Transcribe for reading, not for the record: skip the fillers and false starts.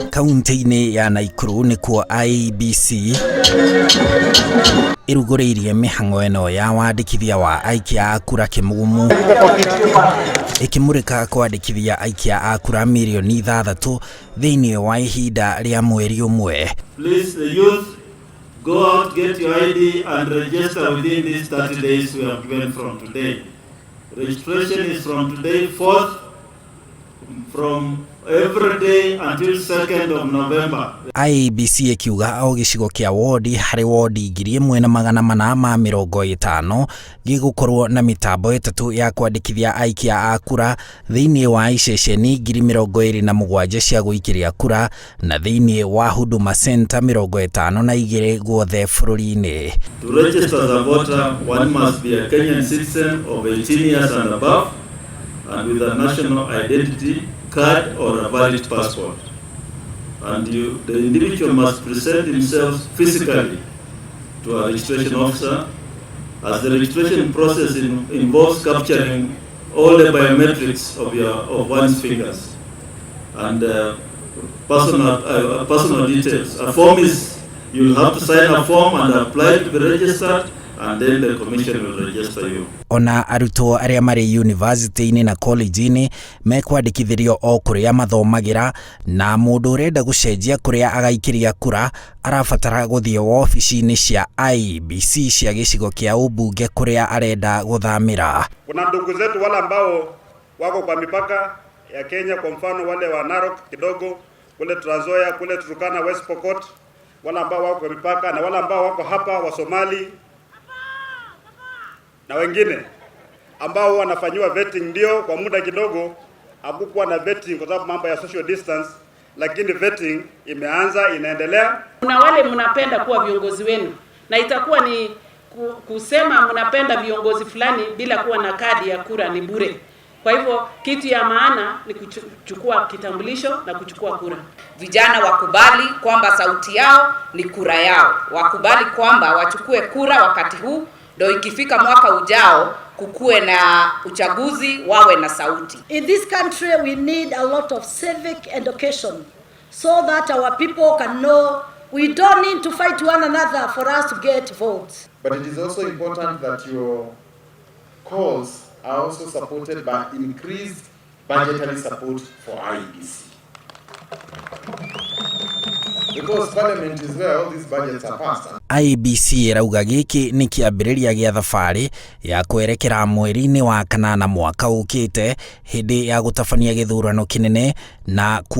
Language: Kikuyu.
Kaunti-inĩ ya Naikuru nĩkuo IEBC ĩrugũrĩirie mĩhang'o ĩno ya wandĩkithia wa aikia a kura kĩmugumu, ĩkĩmũrĩka kwandĩkithia aikia a kura mirioni 6 thĩinĩ wa ihinda rĩa mweri 1. Please, the youth, go out, get your ID and register within these 30 days we have given from today. Registration is from today, 4th, from every day until 2nd of November. IEBC ĩkiuga o gĩcigo kĩa wodi harĩ wodi 1450 gĩgũkorwo na mĩtambo 3 ya kwandĩkithia aikia a kura thĩinĩ wa iceceni 27,000 cia gũikĩria kura na thĩinĩ wa Huduma Center 52 guothe bũrũri-inĩ. To register as a voter, one must be a Kenyan citizen of 18 years and above and with a national identity card or a valid passport. And the individual must present himself physically to a registration officer, as the registration process involves capturing all the biometrics of one's fingers and personal details. A form is, you'll have to sign a form and apply to be registered, and then the commission will register you. Ona arutwo arĩa marĩ university-inĩ na college-inĩ mekwandĩkithĩrio o kũrĩa mathomagĩra, na mũndũ ũrenda gũcenjia kũrĩa agaikĩria kura arabatara gũthiĩ wobici-inĩ cia IEBC cia gĩcigo kĩa ũmbunge kũrĩa arenda gũthamĩra. Kuna ndugu zetu wale ambao wako kwa mipaka ya Kenya, kwa mfano wale wa Narok kidogo, kule Trans Nzoia, kule Turkana, West Pokot, wale ambao wako kwa mipaka na wale ambao wako hapa wa Somali na wengine ambao wanafanyiwa vetting. Ndio kwa muda kidogo hakukuwa na vetting kwa sababu mambo ya social distance, lakini vetting imeanza, inaendelea. Kuna wale mnapenda kuwa viongozi wenu, na itakuwa ni kusema mnapenda viongozi fulani bila kuwa na kadi ya kura ni bure. Kwa hivyo kitu ya maana ni kuchukua kitambulisho na kuchukua kura. Vijana wakubali kwamba sauti yao ni kura yao, wakubali kwamba wachukue kura wakati huu, ndio ikifika mwaka ujao kukuwe na uchaguzi wawe na sauti. In this country, we need a lot of civic education so that our people can know we don't need to fight one another for us to get votes. But it is also important that your calls are also supported by increased budgetary support for IEBC. Because parliament is where all these budgets are passed. IEBC ĩrauga gĩkĩ nĩ kĩambĩrĩria gĩa thabarĩ ya kwerekera mweri-inĩ wa kanana mwaka ũkĩte, hĩndĩ ya gũtabania gĩthurano kĩnene na kuona